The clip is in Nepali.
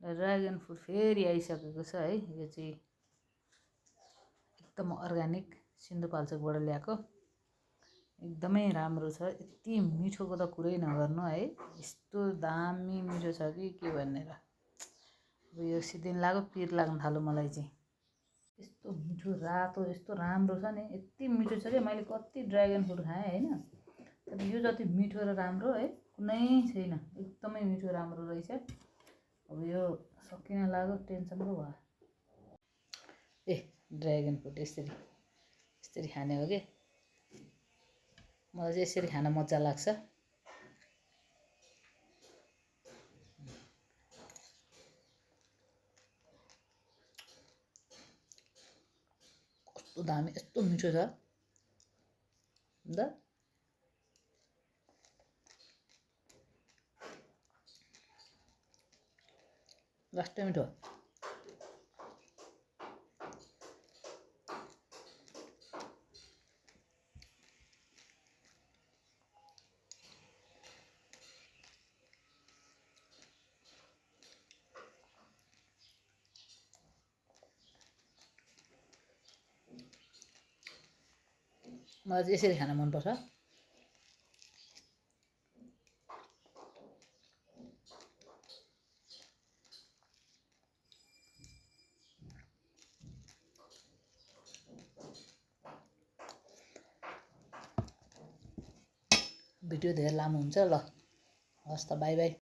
ड्रागन फ्रुट फेरि आइसकेको छ है। यो चाहिँ एकदम अर्ग्यानिक सिन्धुपाल्चोकबाट ल्याएको, एकदमै राम्रो छ। यति मिठोको त कुरै नगर्नु है, यस्तो दामी मिठो छ कि के भनेर। अब यो सिद्धिन लाग्यो, पिर लाग्न थाल्यो मलाई चाहिँ। यस्तो मिठो रातो यस्तो राम्रो छ नि, यति मिठो छ कि मैले कति ड्रागन फ्रुट खाएँ होइन, तर यो जति मिठो र राम्रो है कुनै छैन। एकदमै मिठो राम्रो रहेछ। अब यो सकिन लाग्यो, टेन्सन पो भयो। ए ड्रागन फ्रुट यसरी खाने हो कि, मलाई चाहिँ यसरी खान मजा लाग्छ। कस्तो दामी, यस्तो मिठो छ अन्त लास्टै मिठो। मलाई चाहिँ यसरी खान मनपर्छ। भिडियो धेरै लामो हुन्छ। ल हस् त, बाई बाई।